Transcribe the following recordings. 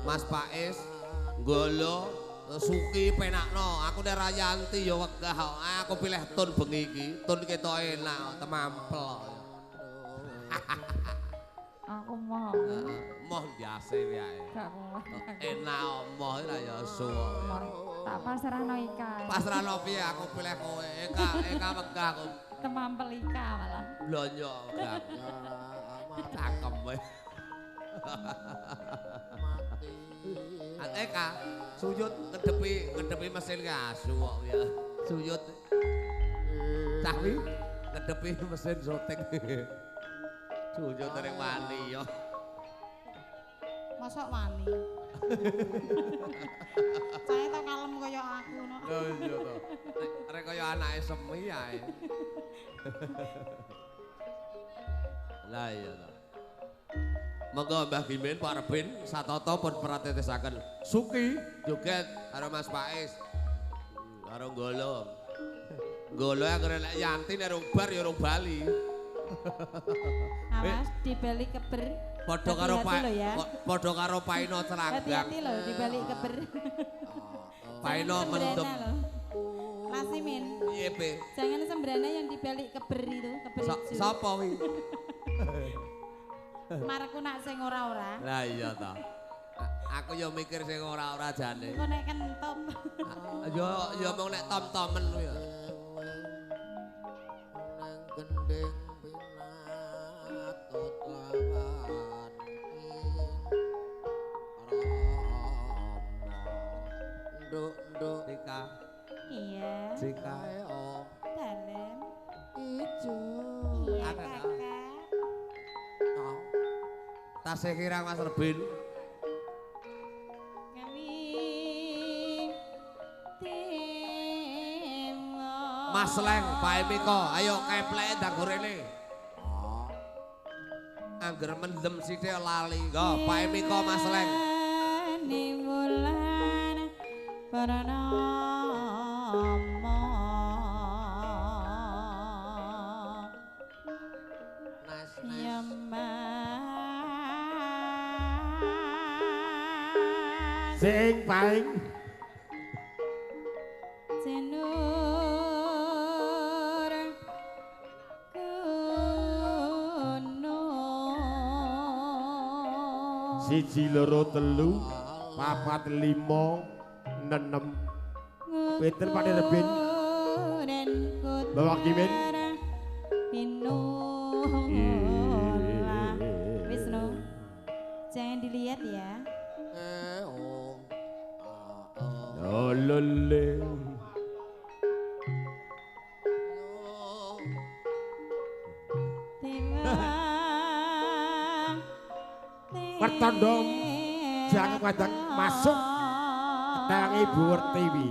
Mas Pais Golo Suki penakno. Aku nek ra Yanti ya wegah. Aku pilih tun bengi iki. Tun ketok enak, temampel. Aku moh. Moh biasa wae. Gak moh. Enak moh lah ya suwuk. Tak pasrahno Ika. Pasrahno piye aku pilih kowe. Eka, Eka wegah aku. Temampel Ika malah. Blonyo wegah. Cakep kowe. Eka suyut ngedepi mesin asu kok ya. Suyut. Cah wi ngedepi mesin syuting. Suyut ning wani ya. Mosok wani. Cahe to kalem kaya aku no. Lho iya to. Rek kaya anake semi ae. Lah iya to. Monggo Mbah Gimin, Pak Rebin, Satoto pun pratetesaken. Suki joget karo Mas Pais. Karo Golo. Golo anggere lek Yanti nek rung bar ya rung bali. Awas dibalik keber. Padha karo padha karo Paino Celanggang. Hati-hati lho dibalik keber. Paino mendem. Mas Imin. Piye, Pe? Jangan sembrana yang dibalik keber itu, keber. Sapa kuwi? Mareku nak sing ora-ora. Lah iya ta. Aku ya mikir sing ora-ora jane. Engko nek kentom. Ya ya mung nek tom-tomen kuwi ya. Nang gendhing pinatut lawan Rama. Nduk-nduk Dika. Iya. Dika. Dalem. Ijo. Iya, Kakak. Tasih kirang Mas Rebin. Mas Leng, Pak Miko, ayo kepleke ndang rene. Angger mendem sithik lali. Nggo, Pak Miko Mas Leng. Wulan pranama. Sing paling jenur gunung 1 2 3 4 5 6 pinten Pak Rebin? Bapak Kimin. Wisnu, jangan dilihat ya. Lolole. Pertandong jangan kadang masuk nang Ibu Wertiwi.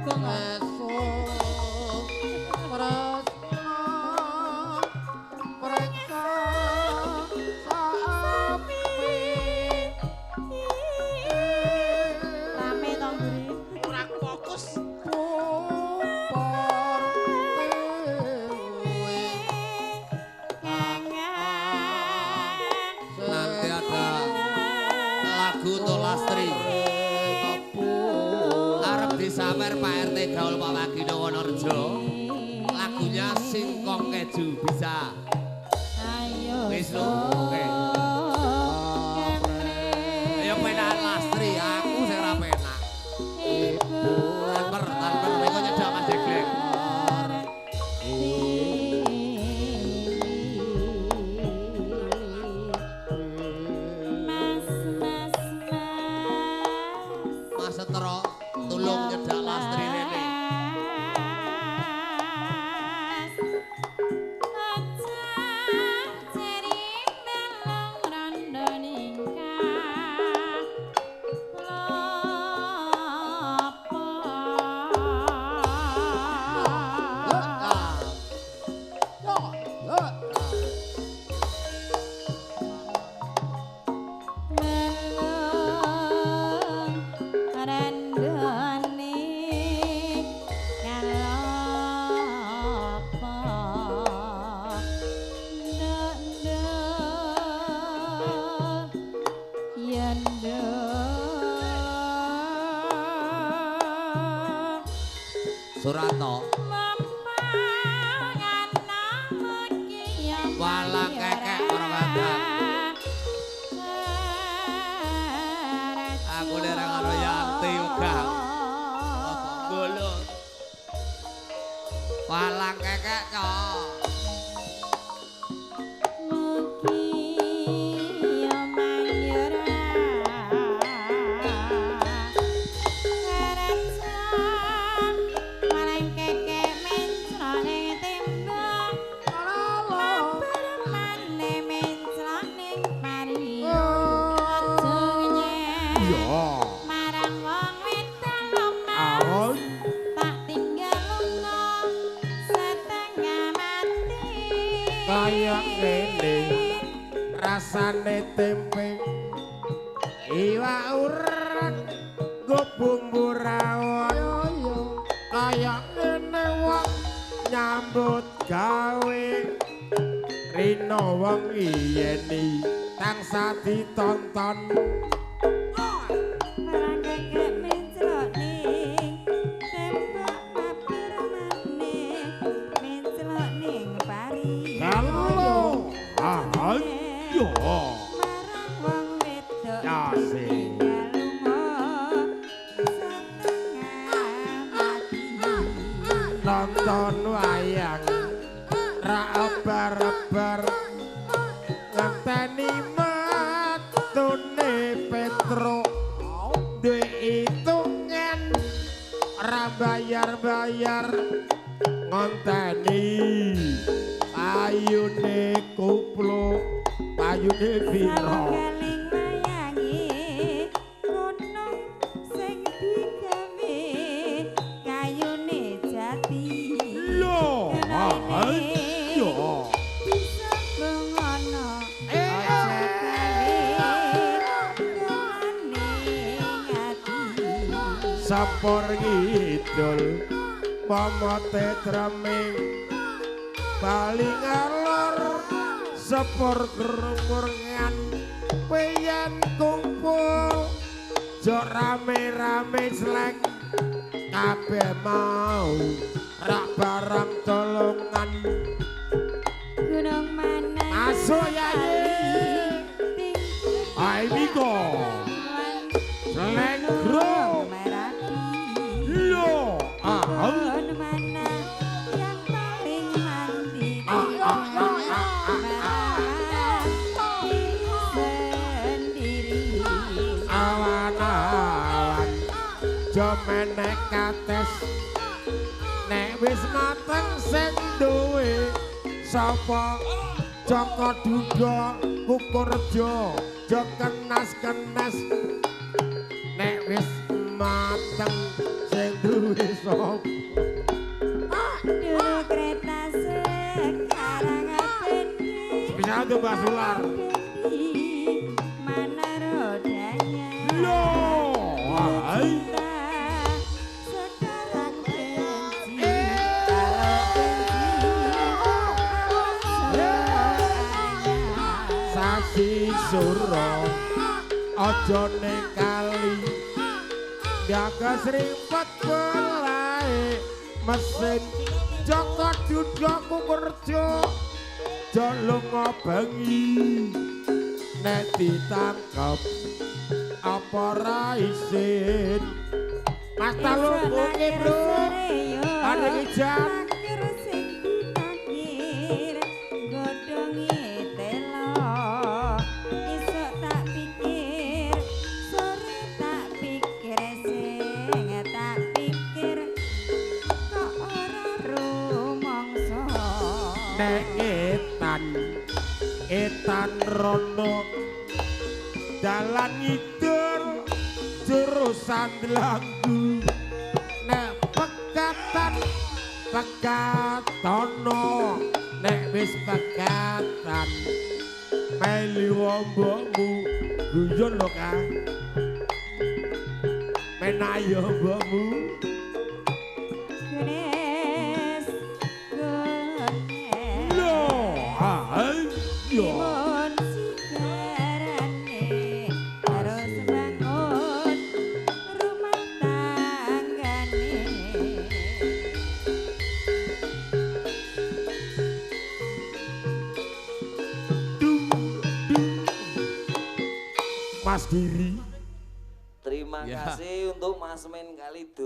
Gong. Esuk tresno mereka sapi. Rame to mburi. Kurang fokus. Nanti ada lagu untuk Lastri. Arep disawer Pak RT Gaul Pak Wagino Wonorejo. Lagunya Singkong Keju bisa. Ayo. Wis lho, oke. Ayo penak Lastri, aku sing ora penak. Tanper, tanper mengko nyedak Mas Jeglek. Mas, mas, mas. Mas Setro, tulung nyedak Lastri rene. Suranto. Walang kekek ora kadang. Aku nek ora karo Yanti uga. Apa golo. Walang kekek kok. Marang wong wedang lomas, tak tinggal lunga setengah mati. Kaya ngene rasane tempe iwak urang nggo bumbu rawon. Kaya ngene wong nyambut gawe rino wong iyeni tansah ditonton. Marang wong wedok tinggal lunga setengah mati. Nonton wayang ra ebar-ebar ngenteni matune Petro duwe hitungan ra bayar-bayar ngonteni ayune kuplo payune piro. Sawegaling wayange gunung sing digawe kayune jati. Lho, ayo bisa bengono aja gawe dolane ati. Sapor ngidul momote treming bali ngalor sepur kerumuran piyen kumpul jo rame-rame slek kabeh mau rak barang tolongan. Gunung mana Masuk yayi Ai Miko Slengro Yo ah mana yang paling mandi sendiri. Awan-awan jo menek kates nek wis mateng sing duwe sapa Joko Duda Kukurjo jo kenas-kenas nek wis mateng sing duwe sapa? Dulu kereta sekarang apendi. Spesial untuk Mbak Sular. Mana rodanya? Loh, hai. Sekarang benci. Kalau benci, Sasi suro aja ning kali. Jaga srimpet belae mesin Joko Dudo kerja aja lunga bengi. Nek ditangkep apa ra isin? Mas Talung oke bro. Ada ijan. Nek etan etan rono dalan ngidul jurusan Delanggu. Nek pekatan pekatono nek wis pekatan meli wombokmu guyon lho Kang. Menayo mbokmu. Timun sigarane terus bangun rumah tanggane. Mas Giri. Terima kasih untuk Mas Men Kalido.